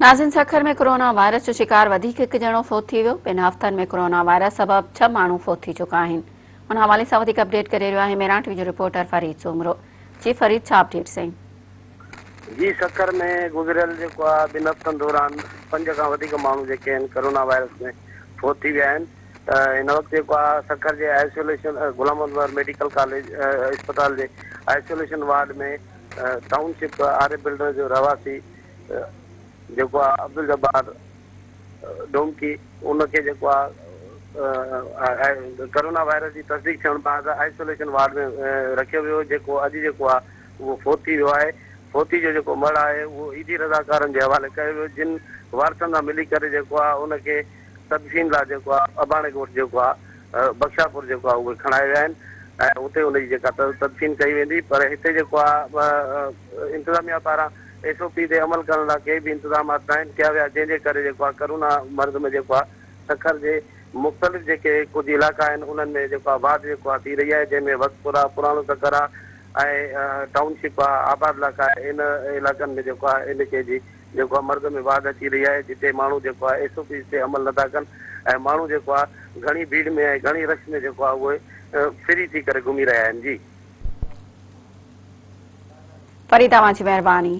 ناظرين Sukkur ۾ corona virus جو شڪار وڌيڪ هڪ ڄڻو فوت ٿي ويو، ٻن هفتن ۾ ڪورونا وائرس سبب ڇهه ماڻهو فوت ٿي چڪا آهن. ان حوالي سان وڌيڪ اپڊيٽ ڪري رهيو آهي ميران ٽي وي جو رپورٽر فريد سومرو. جي فريد ڇا اپڊيٽس آهن؟ جي سکر ۾ گذريل جيڪو آهي ٻن هفتن دوران پنج کان وڌيڪ ماڻهو جيڪي آهن ڪورونا وائرس ۾ فوت ٿي ويا آهن ته هن وقت جيڪو آهي سکر جي آئسوليشن غلام محمد ميڊيڪل ڪاليج اسپتال جي isolation ward ۾ township Arif builder جو رهواسي جيڪو آ عبدالجبار ڊومڪي ان کي جيڪو آ ڪرونا وائرس جي تصديق ٿيڻ بعد آئسوليشن وارڊ ۾ رکيو ويو جيڪو اڄ جيڪو آ اهو فوت ٿي ويو آهي فوتي جو جيڪو مڙهه آهي اهو ايڌي رضاڪارن جي حوالي ڪيو ويو جن وارثن سان ملي ڪري جيڪو آ ان کي تدفين لاء جيڪو آ اباڻي ڳوٺ جيڪو آ بخشاپور جيڪو آ اهي کڻائي ويا آهن ۽ اتي ان جي جيڪا تدفين ڪئي ويندي پر هتي جيڪو آ انتظاميا پاران ايس او پي تي عمل ڪرڻ لاء ڪي به انتظامات ناهن ڪيا ويا جنهن جي ڪري جيڪو آ ڪرونا مرض ۾ جيڪو آ سکر جي مختلف جيڪي ڪجهه علائقا آهن انهن ۾ جيڪو آ واڌ جيڪو آ ٿي رهي آهي جنهن ۾ وقتپور آ پراڻو سکر آ ۽ ٽائون شپ آ آباد علائقا آهي ان علائقن ۾ جيڪو آ ان شيء جي جيڪو آ مرض ۾ واڌ اچي رهي آهي جتي ماڻهو جيڪو آ ايس او پيز تي عمل نٿا ڪن ۽ ماڻهو جيڪو آ گهڻي ڀيڙ ۾ ۽ گهڻي رش ۾ جيڪو آ اهي فري ٿي ڪري گهمي رهيا آهن جي. فريد اوهان جي مهرباني.